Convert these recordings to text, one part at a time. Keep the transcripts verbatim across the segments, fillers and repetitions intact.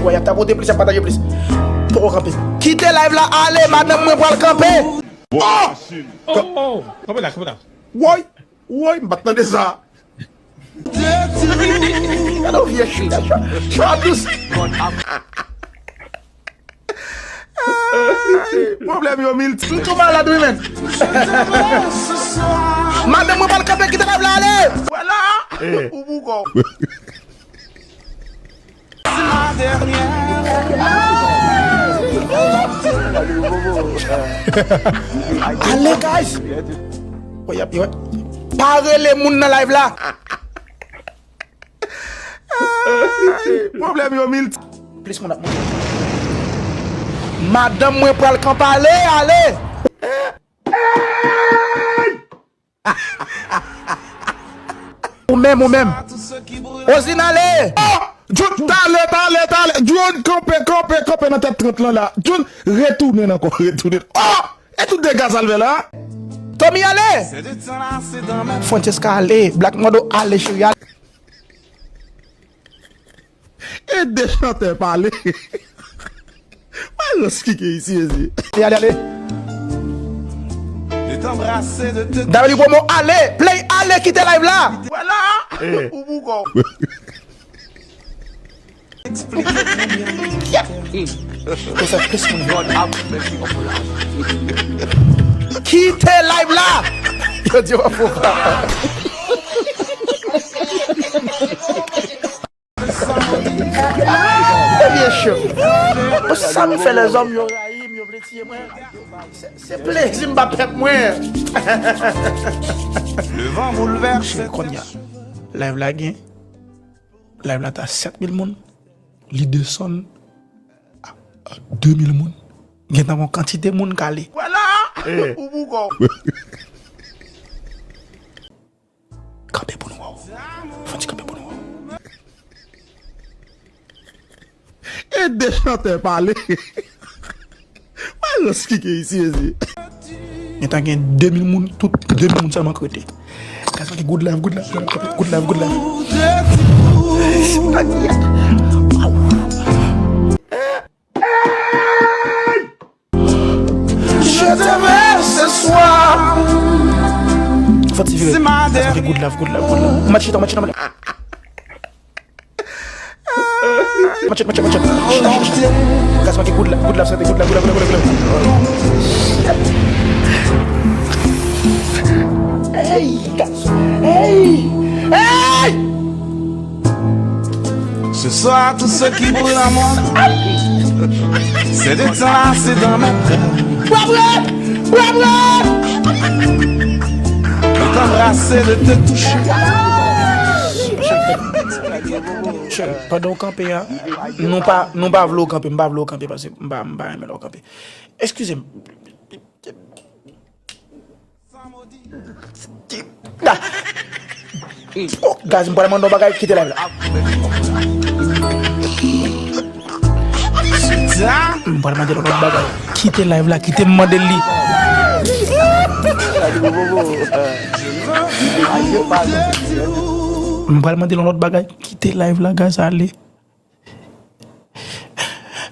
Wè, y ap tapote plis, y ap pataje plis. Poko kanpe. Kite live la ale, madanm mwen pral kanpe. Oh! Oh, oh, oh. Kanpe la, kanpe la. Woy, woy, m pa t tande sa. Gade yon vye chita, chwa, chwa dous. Ay, pwoblèm yo milti. M tou malad, wi, men. Madanm mwen pral kanpe, kite live la ale. Vwala. Eh. Ou boukò. Ale, guys. Wè, y ap, wè. Pa rele moun nan live la. Ay, pwoblèm yo milti. Plis moun ap monte. Madanm mwen pral kanpe, ale, ale. Ou menm, ou menm. Roselyne, ale. Oh! Jun, tale, tale, tale. Jun, kanpe, kanpe, kanpe nan tèt trant lan la. Jun, retounen ankò, retounen. Oh! E tout dega sa l fè la? Tommy, ale. Francesca, ale. Black Mando, ale, cheri, ale. E de chantè pale. Mwen rans ki gen isi, mezi. Ale, ale, ale. W Promo, ale. Play, ale, kite live la. Vwala. Eh. Ou boukò. Ou fè plis moun. Kite live la. Yo di w ap fou. Ebyen, cho. Pou sa m fè lèzòm yo rayi m, yo vle tiye mwen. Se, se plezi m ba pèp mwen. Cheri, kounye a, live la gen, live la ta sèt mil moun, li desann a, a de mil moun. Gentan gon kantite moun k ale. Vwala. Eh. Ou boukò. Kanpe pou nou wè w. Fò n ti kanpe pou nou wè w. E de chantè pale. Mwen rans ki gen isi, mezi. Gentan gen de mil moun, tout de mil moun sèlman k rete. Gaz manke, good live, good live, good live, good live. Je t'aimais ce soir. Fò ti vire. Gaz manke, good live, good live, good live. Match it, match it, match it. Match it, match it, match it. Gaz manke, good live, good live, santé, good live, good live, good live, good live. Hey, gaz. Hey! Hey! Ce soir, tout ce qui brûle en moi, c'est de t'enlacer dans mes bras. Bra mwen! Bra mwen! De t'embrasser, de te toucher. Pandan w kanpe a, nou pa, nou pa vle w kanpe, m pa vle w kanpe, paske m pa, m pa renmen lè w kanpe. Eskize m. Oh, gaz, m pral mande w bagay, kite live la. M pral mande l yon lòt bagay. Kite live la, kite m mande l li. M pral mande l yon lòt bagay. Kite live la, gaz, ale.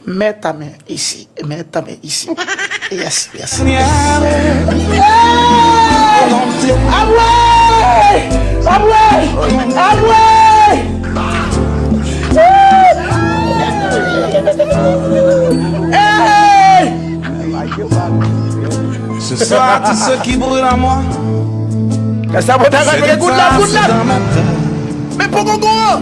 Mèt a men isi, mèt a men isi. Yes, yes. Abwè! Abwè! Abwè! Hey! Ce soir, tout ce qui brûle en moi, c'est de t'enlacer dans mes bras. Men poko gon!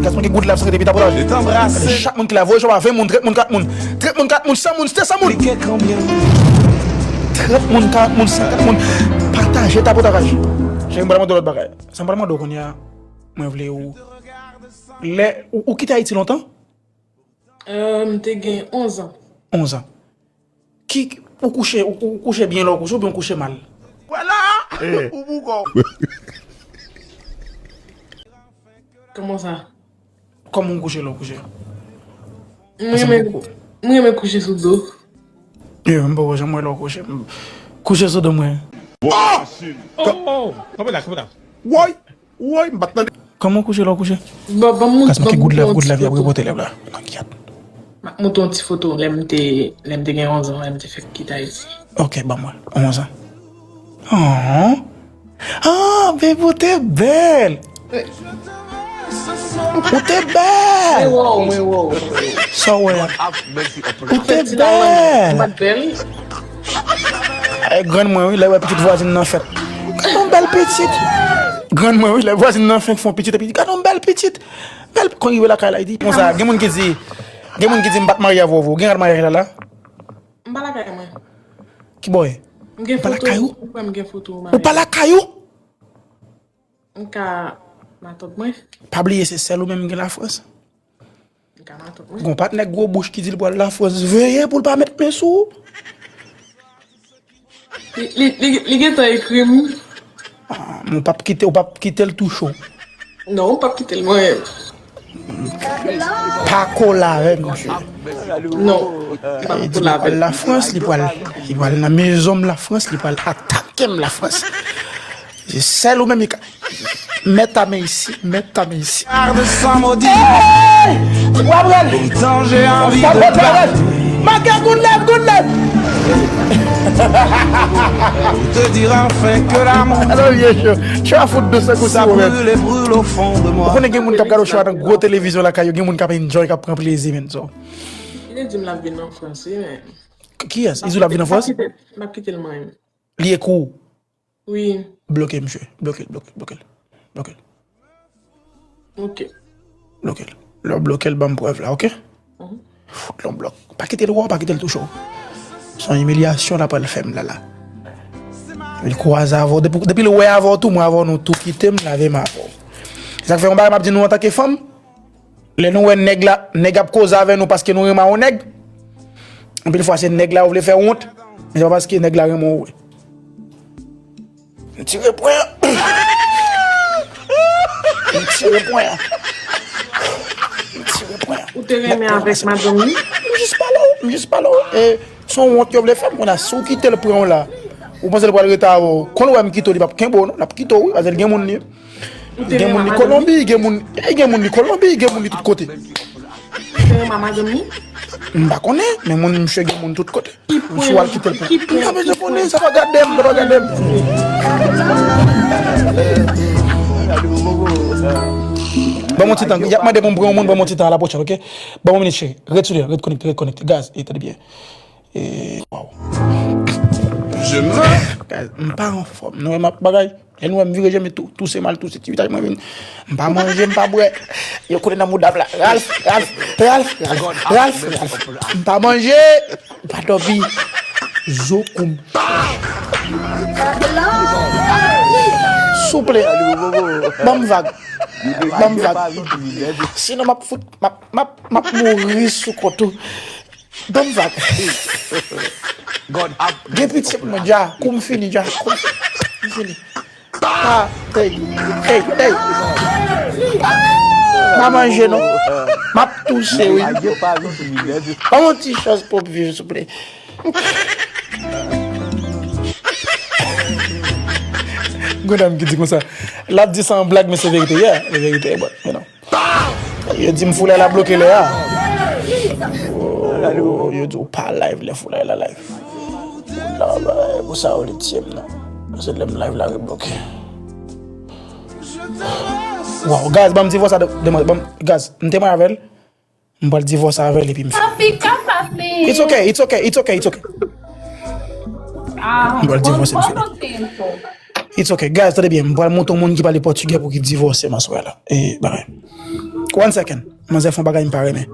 Gaz manke, good live, santé, depi tapotaj. Gade chak moun ki la, voye choma, ven moun, trant moun, kat moun. Trant moun, kat moun, san moun, te san moun. Trant moun, karant moun, senkant moun. Pataje tapotaj. Cheri, m pral mande w lòt bagay. Sa m pral mande w kounye a, mwen vle ou. Lè, ou, ou kite Ayiti lontan? Euh, m te gen onz an. Onz an. Ki, ou kouche, ou, ou kouche byen lè w kouche oubyen w kouche mal? Vwala! Eh. Ou boukò. Kòman sa? Kòman w kouche lè w kouche? M renmen, m renmen kouche sou do. Yo, m poko janm wè lè w kouche. Kouche sou do mwen. Oh! Oh, oh, oh. Kanpe la, kanpe la. Woy! Woy, m pa t tande. Kòman w kouche lè w kouche? Bon, bon, moun, Kas manke bon, goud lèv, moun, goud lèv y ap foto. Repote lèv la. Nan kyèt. M ap montre yon ti foto lè m te, lè m te gen onz an, lè m te fèk kite Ayiti. Ok, ban mwen. Onz an. Oh. Ah, baby, ou te bèl. Ou te Mwen bèl. wè w, mwen wè w. Sa w wè a? Ou te Fè ti lalang. bèl. M pa t bèl. Ay, grann mwen, wi, lè wè pitit vwazin nan fèt. Gade yon bèl pitit. Grann mwen, wi, lè vwazin nan fèk fè yon pitit, epi gade yon bèl pitit. Bèl, kon rive lakay la, li di, konsa, gen moun ki di, gen moun ki di, "M pa t marye avè w, vre." Ou gen gad marye la, la? M pa lakay mwen. Ki bòy? M gen Ou pa foto. lakay ou? Ou kwè m gen foto? Ou pa lakay ou? M ka matant mwen. Pa bliye, se sèl ou menm ki gen Lafrans. M ka matant mwen. Gon patnè gwo bouch ki di l pral Lafrans, veye pou l pa met men sou ou. Li, li, li, li gentan ekri m. Ah, men w p ap kite, w p ap kite l touche w. Non, m p ap kite l mwen. Pa kole avè m, mesye. Non, m p ap Li di kole li pral avè l. Lafrans, li pral, li pral nan mezon m Lafrans, li pral atake m Lafrans. Se sèl ou menm ki ka. Mèt a men isi, mèt a men isi. Garde sans maudit. Hey! Ou ap rale. Pourtant j'ai envie de te battre. Make good love, good love. Pour te dire enfin que l'amour Alò, vye cho. Cho a fout dous, se kou ça si ou menm. Brûle et brûle au fond de Ou moi. konnen gen moun k ap gade w cho a nan gwo televizyon lakay yo, gen moun k ap enjoy, k ap pran plezi, men so. Li te di m l ap vin an Frans, wi, men. Kiyès? Izou l ap vin an Frans? M ap kite l mwen. Li ekri w. Wi. Bloke misye. Bloke l, bloke l, bloke l. Bloke l. Ok. Bloke l. Lè w bloke l, ban m prèv la, ok? Fout l yon blòk. Pa kite l wè w, pa kite l touche w. Se yon imilyasyon l ap pral fè m la la. Depi l kwaze avè w, depi, depi l wè avè w tou, mwen avè w nou tou kite m, lave m avè w. Se sa k fè yon bagay m ap di nou antanke fanm, lè nou wè nèg la, nèg ap koze avè nou paske nou renmen yon nèg, anpil fwa se nèg la yo vle fè wont, men se pa paske nèg la renmen w vre. M tire pwen an. M tire pwen an. M tire pwen an. Ou te renmen avèk madanm li? M jis pale w, m jis pale w. E se yon wont yo vle fè m, kounye a, si w kite l pran w la, ou panse l pral rete avè w? Kon l wè m kite w, li p ap kenbe w, non, l ap kite w, wi, paske l gen moun li. Ou te Gen renmen moun li madanm li? Kolonbi, gen moun, e gen moun li Kolonbi, gen moun li tout kote. Ou te renmen madanm li? M pa konnen, men moun misye gen moun tout kote. Ki Si w al kite l pou. M pa bezwen konnen, sa pa gade m, sa pa gade m. Ban m yon ti tan, y ap mande pou m pran yon moun, ban m yon ti tan, a la pwochèn, ok? Ban m yon minit, cheri. Ret sou li, ret konekte, ret konekte. Gaz, e tande byen. E, waw. Je meurs. Gaz, m pa anfòm. Nou wè m ap bagay. Lè nou wè m vire je m tou, touse m al touse ti vitaj mwen vin. M pa manje, m pa bwè. Yo koule nan mouda m la. Ralph, Ralph, Ralph, Ralph, Ralph, Ralph. M pa manje, m pa dòmi. Zo kou m. Souple. Ban m vag. Ban m vag. Sinon, m ap fout, m ap, m ap, m ap mouri sou kont ou. Ban m vag. Gen pitye pou mwen dja. Kou m fini dja. Kou m fini. Pa, hey, hey, hey. Pa manje non. M ap touse, wi. Ban m yon ti chans pou m viv, souple. Gon dam ki di konsa. L ap di sa an blag, men se verite, yeah, se verite, but, you know. Yo di m foulay la bloke lè a. Oh, yo di w pa live lè foulay la live. Pou sa yo li tiye m nan. Se lè m live la rebloke. Wow, guys, ban m divòs a de, de, ban m, guys, m te mwen avè l. M pral divòs avè l epi m fini. Sa fika fasil. It's okay, it's okay, it's okay, it's okay. Ah, M pral divòse, m fini. Quanto tempo? It's okay. Guys, tande byen. M pral montre yon moun ki pale pòtigè pou ki divòse m aswè la. E, bagay. One second. Manzè fè yon bagay m pa renmen.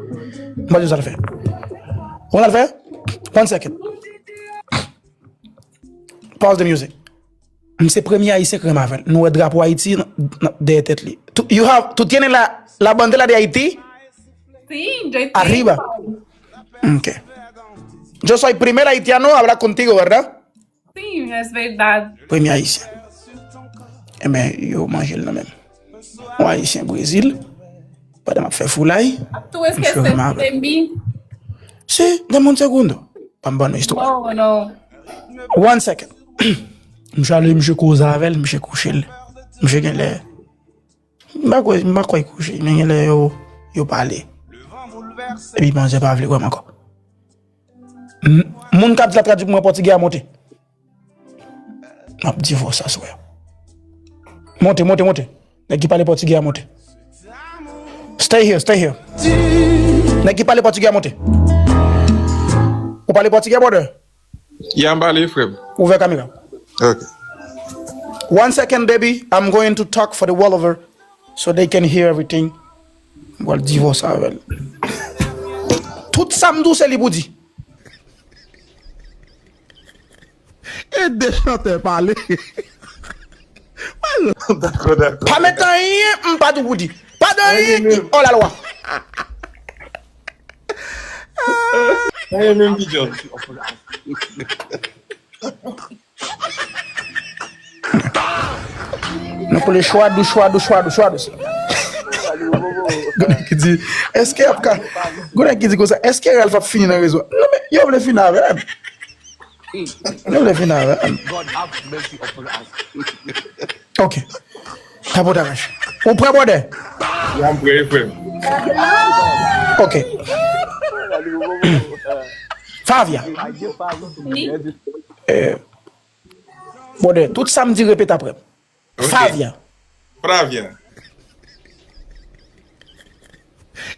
M pral di w sa l fè. Ou konn sa l fè? One second. Pause the music. M se premye Ayisyen k renmen avè l. Nou wè drapo Ayiti nan, nan, dèyè tèt li. Tú, you have, tú tienes la, la bandera de Haití Sí, yo estoy arriba. Ok. Yo soy primer haitiano a hablar contigo, ¿verdad? Sí, es verdad. Premye Ayisyen. Enben, yo manje l nan men m. Yon Ayisyen Brezil, pandan m ap fè foulay, Tú es que Yo se renmen avè l. de mí. Si, dame un segundo. Ban m ban nou istwa. No, no. One second. Misye ale, misye koze avè l, misye kouche l. Misye gen lè. M pa kwè, m pa kwè kouche, men genlè yo, yo pale. Epi manzè pa vle wè m ankò. M- Moun k ap di l ap tradui pou mwen pòtigè a monte. M ap divòse aswè a. Monte, monte, monte. Nèg ki pale pòtigè a monte. Stay here, stay here. Nèg ki pale pòtigè a monte. Ou pale pòtigè, brother? Ya, m pale, frè m. Ouvè kamera. Ok. One second, baby. I'm going to talk for the world over so they can hear everything. M pral divòse avè l. Tout sa m di w se li pou di. E de chantè pale. Dakò, dakò. Pa met anyen m pa di w pou di. Pa di anyen ki hors la loi. Anyen menm ki John. Nou kole chwa dous, chwa dous, chwa dous, chwa dous. Gounen ki di, èske ap ka. Gounen ki di konsa, èske Ralph ap fini nan rezo? Non, men yo vle fini avè m. Yo vle fini avè m. Ok. Tapotaj. Ou prè, brother? Ya, m prè, frè m. Ok. Favia. Eh, brother, tout sa m di repete apre m. Favia. Flavia.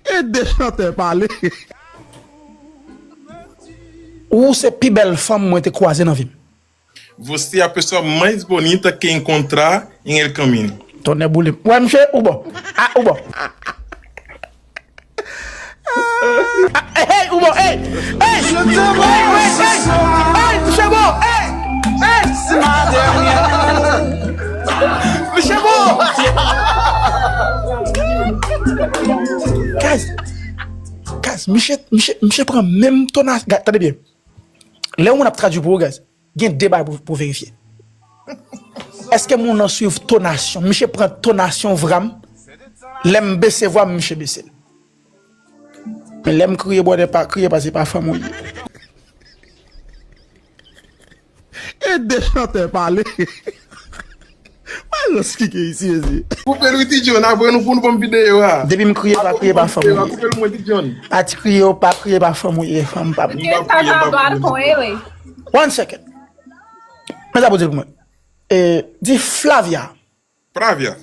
E de chantè pale. Ou se pi bèl fanm mwen te kwaze nan vi m. Você é a pessoa mais bonita que encontrar em el camino. Tonnè boule m. Wè, msye, ou bon. Ah, ou bon. Ah, hey, ou bon, hey, hey, hey, hey, hey, hey, msye bon, hey, hey. Msye bon. Guys, guys, msye, msye, msye pran menm tonasyon. Tande byen. Lè yon moun ap tradui pou ou, guys, gen de bagay pou, pou verifye. Èske moun nan swiv tonasyon? Misye pran tonasyon vra m. Lè m bese vwa m, misye bese l. Men lè m kriye, brother, pa kriye, paske pa fanm ou ye. E de chantè pale. Wè lòs ki gen isi, mezi. Koupe l wi, Ti John, apre nou pou nou ban m videyo a. Depi m kriye, pa kriye, pa fanm ou ye. Koupe l mwen, Ti John. Pa ti kriye, pa kriye, pa fanm ou ye, fanm pa m. M p ap kriye, m p ap kriye. One second. Men sa pou di l pou mwen. E, di Flavia. Flavia.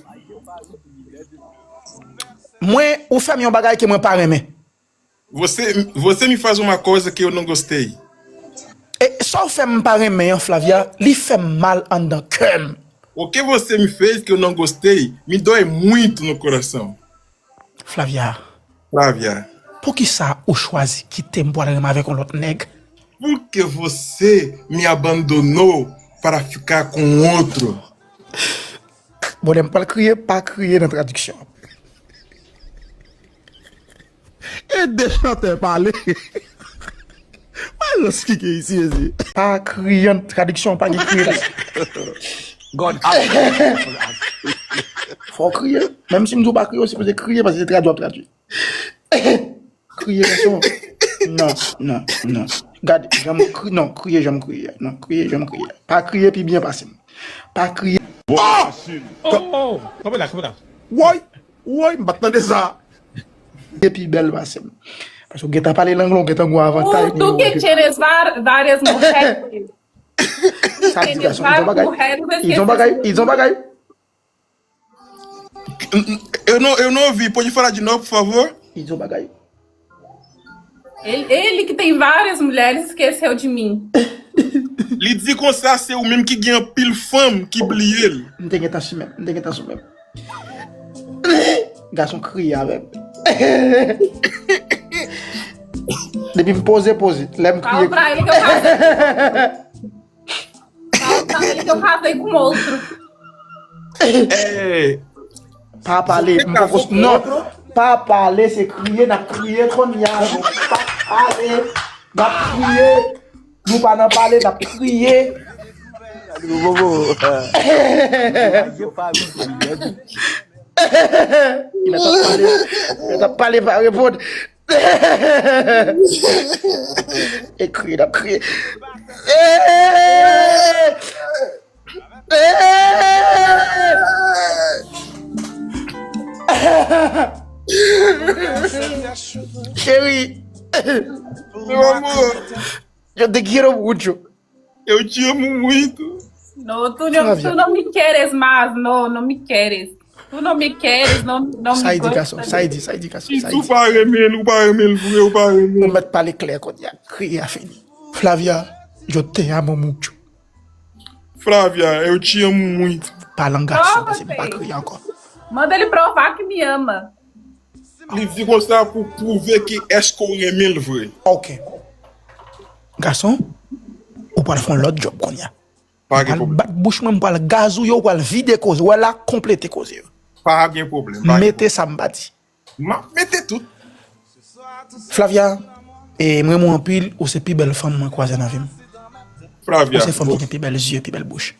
Mwen, ou fè m yon bagay ke mwen pa renmen. Você, você me faz uma coisa que eu não gostei. E sa w fè m pa renmen an, Flavia, li fè m mal anndan kè m. O que você me fez que eu não gostei me dói muito no coração. Flavia, Flavia, poukisa ou chwazi kite m pou al renmen avèk yon lòt nèg? Por que você me abandonou para ficar com outro? Bon, lè m pral kriye, pa kriye nan tradiksyon. E de chantè pale. Wè lòs ki gen isi, mezi. Pa kriye nan tradiksyon, pa gen kriye la. God Fò w kriye. Menm si m di w pa kriye, ou sipoze kriye paske se tradui w ap tradui. Kriye, gason. Non, non, non. Gade, janm kri, non, kriye, janm kriye. Non, kriye, janm kriye. Pa kriye pi byen pase m. Pa kriye. Oh, oh, kanpe la, kanpe la. Woy, woy, m pa t tande sa. Epi bèl pase m. Paske w gentan pale lang lan, w gentan gon avantay. Tú, tú que tienes var- varias mujeres. Sa di gason, ils ont bagay. Ils ont bagay, ils ont bagay. Eu não, eu não ouvi. Pode falar de novo, por favor? Ils ont bagay. Ele, ele que tem várias mulheres esqueceu de mim. Li di konsa se ou menm ki gen anpil fanm ki bliye l. M te gentan sou menm, m te gentan sou menm. Gason kriye avè m. Depi m poze, poze. Lè m Fala kriye. Pra ele que eu casei. Fala pra ele que eu casei com outro. Hey, Pa pale, m poko, non. Pa pale, se kriye, n ap kriye kounye a. Pa pale, n ap kriye. Nou pa nan pale, n ap kriye. Li t ap pale, li t ap pale, pa reponn. E kriye, n ap kriye. Eh! Eh! Cheri, meu amor, yo te quiero mucho. Eu te amo muito. No, tú no, tú no me quieres más, no, no me quieres. Tú no me quieres, no, no me gustas. Sa y di gason, sa y di, sa y di gason, sa y di. Ou pa renmen l, ou pa renmen l vre, ou pa renmen l. Ou mèt pale klè kounye a, kriye a fini. Flavia, yo te amo mucho. Flavia, eu te amo muito. Pale an gason, paske m pa kriye ankò. Manda ele provar que me ama. Li di konsa pou pwouve ki èske w renmen l vre. Ok. Gason, ou pral fè yon lòt djòb kounye a. Pa gen pwoblèm. Bat bouch mwen, m pral gazouye w, pral vide koze. Wè la, konplete koze yo. Pa gen pwoblèm. Mete sa m pa di. M ap mete tout. Flavia, e, m renmen w anpil, ou se pi bèl fanm mwen kwaze nan vi m. Flavia, ou se fanm ki gen pi bèl zye, pi bèl bouch.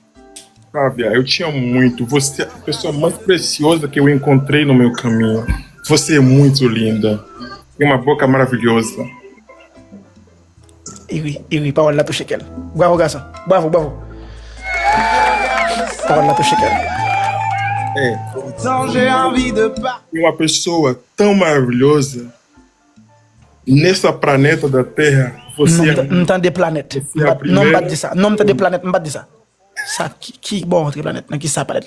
Flavia, eu te amo muito. Você é a pessoa mais preciosa que eu encontrei no meu caminho. Você é muito linda. Tem uma boca maravilhosa. Iri, iri, pawòl la touche kè l. Bravo, gason. Bravo, bravo. Pawòl la touche kè l. É. Tem uma pessoa tão maravilhosa nessa planeta da Terra. Você é a primeira. Non, m tande planèt. Non, m pa t di sa. Non, m tande planèt, m pa t di sa. Sa ki, ki bò antre planèt nan ki sa planèt,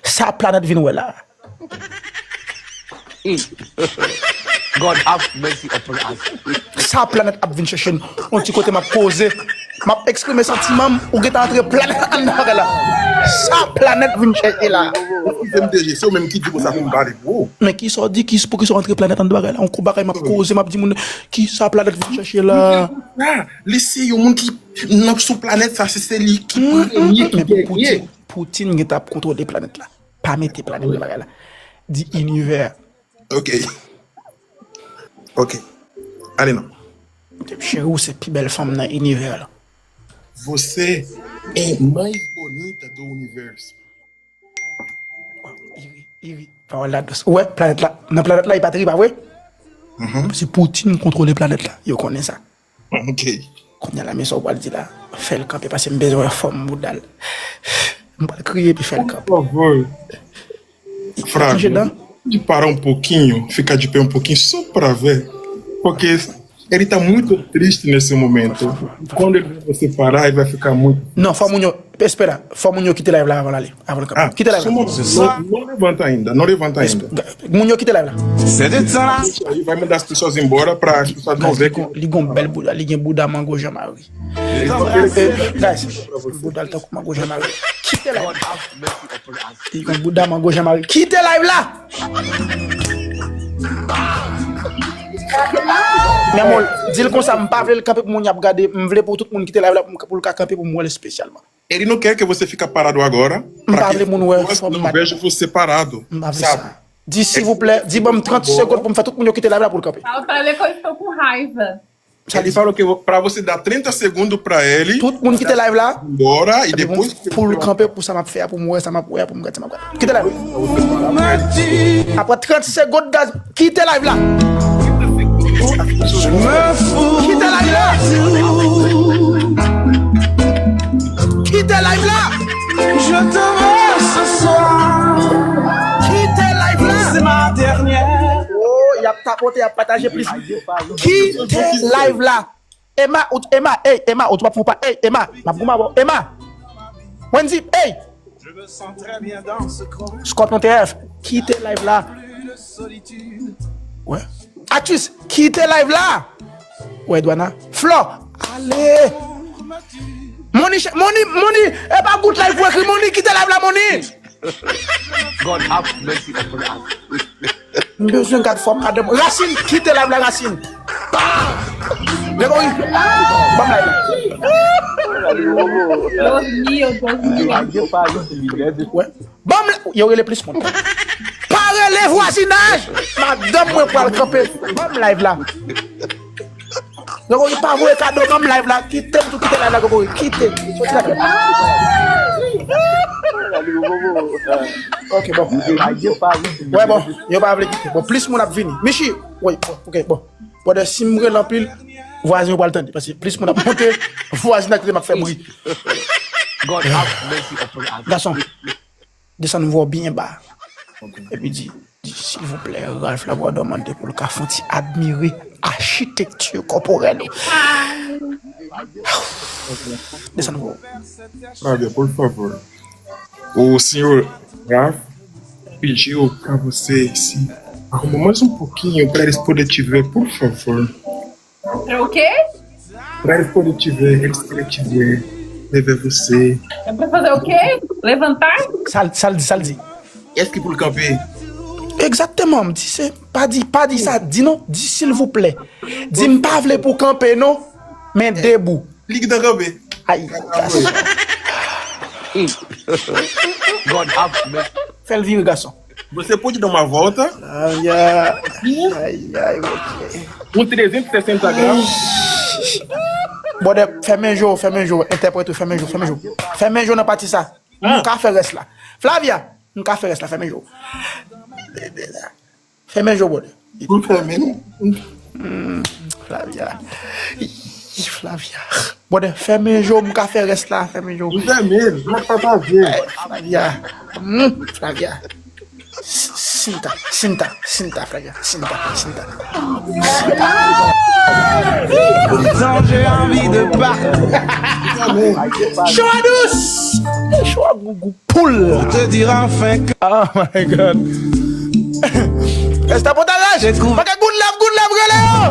sa planèt vin wè la. God have mercy upon us. Sa planèt ap vin chèche n, yon ti kote m ap koze, m ap eksprime santiman m, ou gentan antre planèt anndan bagay la. Sa planèt vin chèche la. Eskize m, D J, se ou menm ki di konsa pou m pale pou ou. Men ki sa w di, ki, pou ki sa w antre planèt anndan bagay la? Yon kou bagay m ap koze, m ap di moun, ki sa planèt vin chèche la? Li se yon moun ki nan, sou planèt sa, se, se li ki premye ki gagné. Poutine, Poutine gentan ap kontwole planèt la. Pa mete planèt nan bagay la. Di inivè. Ok. Ok. Ale non. Cheri, ou se pi bèl fanm nan inivè la. Você é mais bonita do universo. Iri, iri. Pawòl la dous. Ou wè, planèt la, nan planèt la, li pa teri, pa vre? Mhm. Se Poutine kontwole planèt la. Yo konnen sa. Ok. Kounye a la, men sa w pral di la. Fè l kanpe, paske m bezwen wè fòm bouda l. M pral kriye epi fè l kanpe. Por favor. Fraga, pode parar um pouquinho, ficar de pé um pouquinho, só pra ver. Porque ele tá muito triste nesse momento. Quando ele vê você parar, ele vai ficar muito. Non, fò moun yo, espera, fò moun yo kite live la avan l ale, avan l kanpe. Ah, kite live la. Não, não levanta ainda, não levanta ainda. Moun yo kite live la. Isso aí vai mandar as pessoas embora pra as pessoas não ver que li gon bèl bouda, li gen bouda mango Jean Marie. Eh, guys, bouda l tankou mango Jean Marie. Kite live la. Li gon bouda mango Jean Marie. Kite live la. Men amor, di l konsa, m pa vle l kanpe pou moun y ap gade. M vle pou tout moun kite live la pou, pou l ka kanpe pou m wè l espesyalman. Ele não quer que você fique parado agora, pra que as pessoas não vejam você parado, sabe? M pa vle moun wè fòm m pa. M pa vle sa. Di silvouplè, di ban m trant segonn pou m fè tout moun yo kite live la pou l kanpe. Fala pra ele que eu estou com raiva. Ele falou que pra você dar trinta segundos pra ele. Tout moun kite live la. Embora e depois pou l kanpe pou sa m ap fè a, pou m wè sa m ap wè a, pou m gade sa m ap gade. Kite live la. Apre trant segonn, guys, kite live la. Kite live la. Kite live la. Kite live la. Oh, y ap tapote, y ap pataje plis. Kite live la. Emma, ou, Emma, ey, Emma, ou t ap fè w pa, ey, Emma, m ap goumen avè w, Emma. Wendy, ey. Scorpion T F, kite live la. Wè. Actrice, kite live la. Wè, Edwana. Flore, ale. Moni, chè-, Moni, Moni, e pa gout live pou ekri Moni, kite live la, Moni. God have mercy upon us. M bezwen gad fòm madanm. Racine, kite live la, Racine. Gregory, ban m live la. Dios mío, Dios mío. Wè. Ban m la, yo rele plis moun. Pa rele vwazinaj. Madanm mwen pral kanpe. Ban m live la. Gregory, pa voye kado, ban m live la. Kite m tou, kite live la, Gregory. Kite. Soti live la. Ok, bon. Wè, bon. Yo pa vle kite. Bon, plis moun ap vini. Michi, wi, bon, ok, bon. Brother, si m rele anpil, vwazen yo pral tande. Paske plis moun ap monte, vwazinaj tande m ap fè bri. God have mercy upon us. Gason, desann vwa w byen ba. Ok. Epi di, Silvouplè, Ralph Labrador mande pou l ka fè yon ti admire achitekti kòporèl ou. Desann pou ou. Maravilha, por favor. O senhor Ralph pediu pra você se arrumar mais um pouquinho para eles poderem te ver, por favor. É o quê? Pra eles poderem te ver, eles querem te ver, de ver você. É pra fazer o quê? Levantar? Sa l sa l di, sa l di. Est-ce que pou l kanpe? Egzakteman, m di se, pa di, pa di sa, di non, di silvouplè. Di m pa vle pou kanpe non, men debou. Li gentan kanpe. Ay, God have mercy. Fè l vire gason. Você pode dar uma volta? Ay, ay, ay, ay, ok. Um trezentos e sessenta graus. Bòdè, fèmen je w, fèmen je w, entèprèt ou, fèmen je w, fèmen je w. Fèmen je w nan pati sa. M ka fè rès la. Flavia, m ka fè rès la, fèmen je w. Fèmen je w, bòdè. Pou fèmen. Flavia. Ih, Flavia. Bòdè, fèmen je w, m ka fè rès la, fèmen je w. Pou fèmen. Mwen pataje. Flavia. Mm, Flavia. Sinta, Sinta, Sinta, Flavia. Sinta, Sinta. Pourtant j'ai envie de partir. Cho a dous. Cho a gougou poul. Te dire enfin que Oh my God. Resta pou ta raj. Mwen gen good love, good love, rele yo.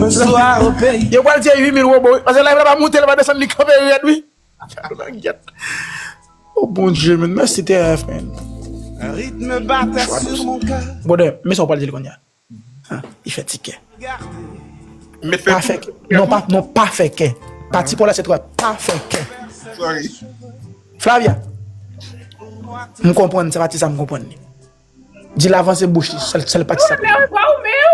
Un soir au pays. Yo pral tiye uit mil wobo. Paske live la pa moute, l pa desann, li kanpe rèd, wi. Kyèt. Oh Bondye, men. Mèsi T F, man. Un rythme battait sur mon cœur. Bòdè, men sa w pral di l kounye a. Li fè ti kè. Met fè Pa fè kè. Non, pa, non, pa fè kè. Pati pou la se twa, pa fè kè. Sorry. Flavia, m konprann, se pati sa m konprann li. Di l avanse bouch li, sèl, sèl pati sa. Meu, qual o meu?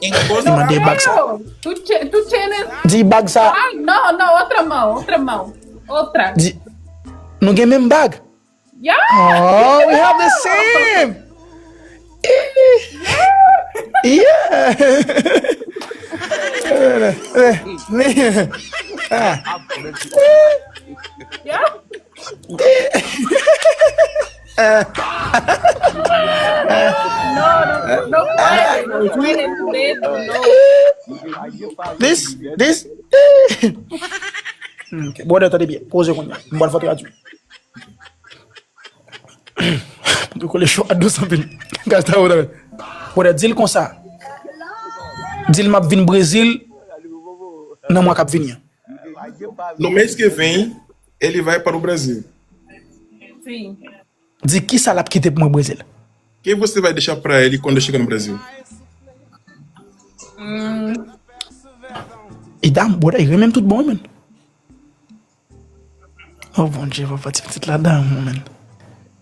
Li mande bag sa. Tu, che- tu tienes. Di bag sa. Ah, não, não, outra mão, outra mão. Outra. Di, nou gen menm bag. Yeah! Oh, we have the same. Yeah. Ah. Yeah! No, no, no, no, no, no, no. This, this. Ok. Bòdè, tande byen. Poze kounye a. M pral fè tradui. M te kole cho a dous anpil. Gasta ou dale. Bòdè, di l konsa. Di l m ap vin Brezil nan mwa k ap vini an. No mês que vem, ele vai para o Brasil. Sim. Di kisa l ap kite pou mwen Brezil. Que você vai deixar para ele quando chegar no Brasil? Hum, E dam, bòdè, e renmen m tout bon, wi, menn. Oh, Bondye, papa, ti pitit la dam, menn.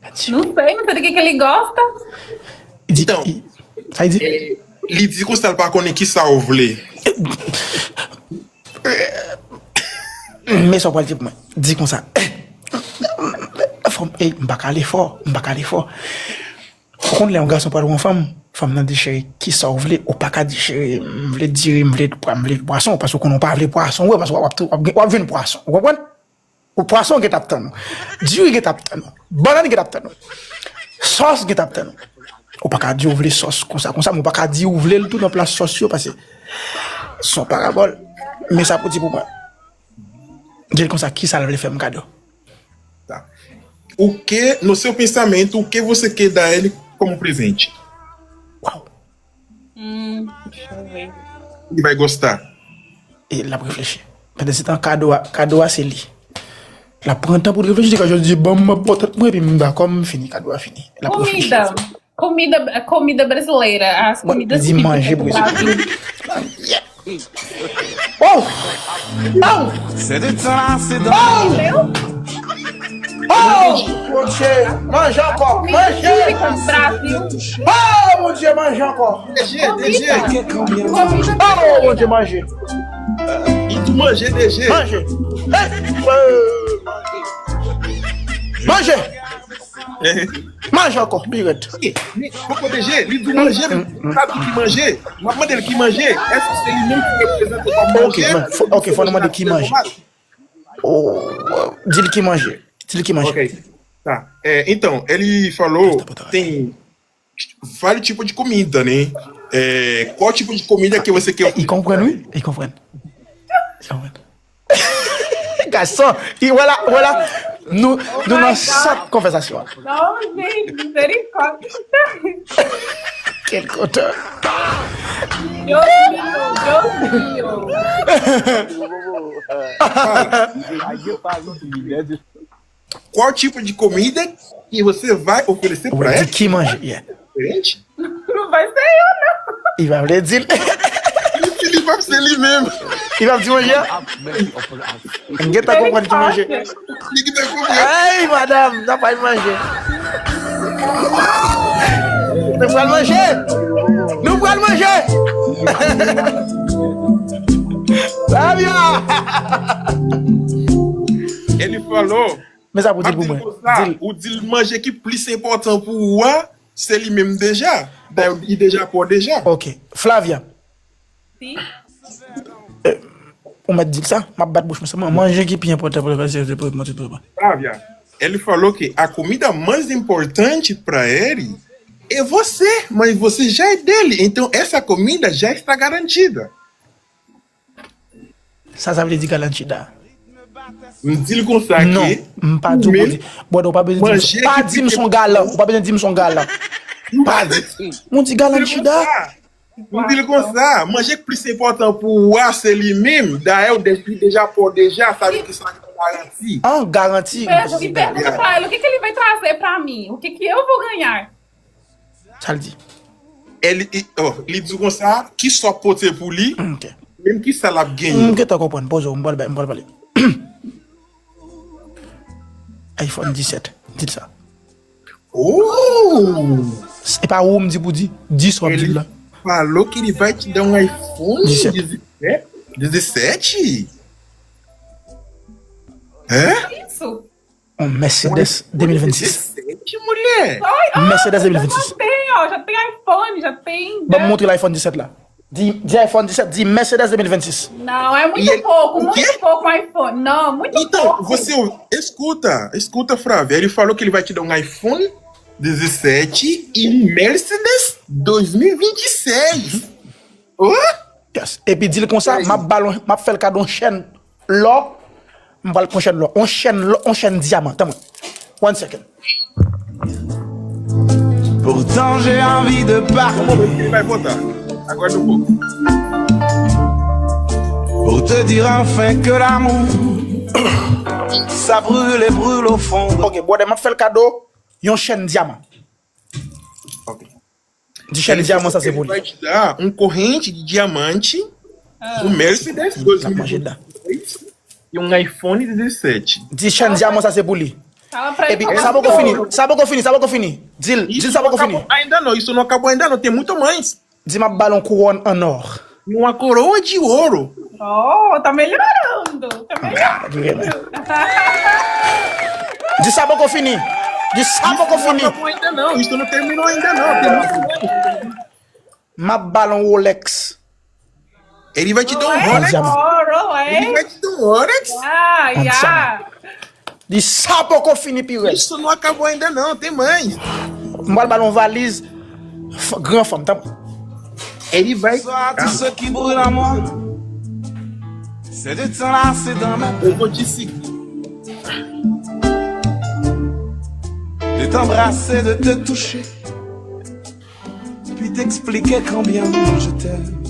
não sei, não sei do que, que ele gosta. Di, Então, i- sa l di? Li di konsa l pa konnen ki sa ou vle. Men sa w pral di pou mwen. Di konsa. Fò m, ey, m pa ka ale fò, m pa ka ale fò. Ou konn lè yon gason pral wè yon fanm, fanm nan di cheri, ki sa w vle, ou pa ka di cheri, m vle diri, m vle pwa- m vle pwason, paske ou konnen ou pa vle pwason, wè, paske w ap, w ap, w ap jwenn pwason, ou konprann? Ou pwason gen t ap tann ou, diri gen t ap tann ou, bannann gen t ap tann ou, sòs gen t ap tann ou. Ou pa ka di ou vle sòs konsa, konsa, men ou pa ka di ou vle l tou nan plas sòs yo, paske se yon parabòl. Men sa pou di pou mwen. Di l konsa, ki sa l vle fè m kado? Tá. O que, no seu pensamento, o que você quer dar a ele como presente? Waw. Hum, deixa eu ver. Ele vai gostar. E l ap reflechi. Pandan se tan, kado a, kado a se li. L ap pran tan pou l reflechi, li ka jis di, ban m, m ap ba w tèt mwen, epi m dakò, m fini, kado a fini. L ap reflechi. Comida. Comida, comida brasileira. As comidas Di manje típicas do brezilyen. Brasil. Oh! Oh! C'est du temps, c'est dans Oh! Oh! Bondye, manje ankò, manje! Típicas do Brasil. Oh, Bondye, manje ankò! DG, DG, que combien Oh, Bondye, manje! li di manje DG. Manje! Hey! Euh, manje! Manje ankò, pi rèd. Poko DG, li di manje, m pa di ki manje. M ap mande l ki manje. Èske se li menm ki reprezante kòm manje? Ok, man, fò- ok, fò nou mande ki manje. Oh, di l ki manje. Di l ki manje. Ok. Tá. É, então, ele falou, tem vários tipos de comida, né? É, qual tipo de comida que você quer E konprann, wi. E konprann. E konprann. Gason, e wè la, wè la. Nou, nou nan sant konvèsasyon an. Não, gente, misericórdia. Kel kote. Deus mío, Deus mío. Aí eu falo assim, né? De- Qual tipo de comida que você vai oferecer Ou pra di ela? Ki manje? Yeah. Diferente? Não vai ser eu, não. Li pa vle di l. Ele vai ser ele mesmo. Li pa di manje a? M gen tan konprann ki manje. Ele que tá comendo. Hey, madam, n ap al manje. Nou pral manje. Nou pral manje. Flavia! Ele falou. Men sa pou di Mas pou ele mwen. falou, Di l. O di l manje ki plis enpòtan pou ou a, se li menm deja. Dayè, li deja pò deja. Ok. Flavia, Sim. ou mèt di l sa? M ap bat bouch mwen sèlman. Manje ki pi enpòtan pou l, se pou mwen, se pou mwen. Flávia, ele falou que a comida mais importante pra ele é você, mas você já é dele. Então essa comida já está garantida. Sa, sa vle di garantida. M di l konsa Non, ke m pa di w pou di. Bwè, ou pa bezwen di m Manje son, pa ki di m son galan. Ou pa bezwen di m son galan. Pa di. Mwen di garantida. M di l konsa, manje k plis enpòtan pou ou a, se li menm. Dayè, ou de- li deja pò deja, sa vle di sa gen garanti. An garanti. Pergunta pra ele, o que, que ele vai trazer pra mim? O que, que eu vou ganhar? Sa l di. E li, e- oh, li di konsa, ki sa w pote pou li, Ok. menm ki sa l ap genyen. M gentan konprann. Poze w, m pral bay, m pral pale. iPhone disèt. Di l sa. Oh! E pa ou m di pou di. Di sa w ap di l la. Falou que ele vai te dar um iPhone Dezessete. dezessete. Dezessete? Hã? Isso. On Mercedes dois mil e vinte e seis. Dezessete, mulher. Ai, ah, Mercedes já dois mil e vinte e seis. Tem, ó, já tem iPhone, já tem. Ban m montre l iPhone disèt la. Di, di iPhone disèt, di Mercedes dois mil e vinte e seis. Não, é muito E- pouco, o muito quê? Pouco um iPhone. Não, muito Então, pouco. você escuta, escuta, Flávia. Ele falou que ele vai te dar um iPhone dezessete e um Mercedes dois mil e vinte e seis. Oh? Yes. Epi di l konsa, m ap ba l, m ap fè l kado yon chèn lò. M pral pran chèn lò. Yon chèn lò, yon chèn dyaman. Tann mwen. One second. Pourtant j'ai envie de partir Ele vai voltar. Aguarda um pouco. Pour te dire enfin que l'amour ça brûle et brûle au fond de Ok, brother, m ap fè l kado yon chèn dyaman. Ok. Di chèn dyaman sa se pou Ele vai li. te dar um corrente de diamante, um Mercedes L ap manje dan. dois mil e vinte e seis e um iPhone dezessete. Di chèn dyaman sa se pou li. Fala pra ele. Epi sa poko fini, sa poko fini, sa poko fini. Di l, di l sa poko fini. Ainda não, isso não acabou ainda não, tem muito mais. Di m ap ba l yon kouwòn an nò. Uma coroa de ouro. Oh, tá melhorando. Tá melhorando. Di sa poko fini. Di sa poko Não fini. acabou ainda não, isso não terminou ainda não, tem muito mais. M ap ba l yon Rolex. Ele vai te dar um Ai, Rolex. Diamante. Oro, Ele é? vai te dar um Rolex. Ah, Anti yeah. Di sa poko fini pi rèd. Isso não acabou ainda não, tem mais. M pral ba l yon valiz. F- gran fanm, tann. Ele vai. Bonsoir à tous ceux qui brûlent en moi. C'est du temps lassé dans ma Eu vou te seguir. De t'embrasser, de te toucher. Puis t'expliquer combien je t'aime.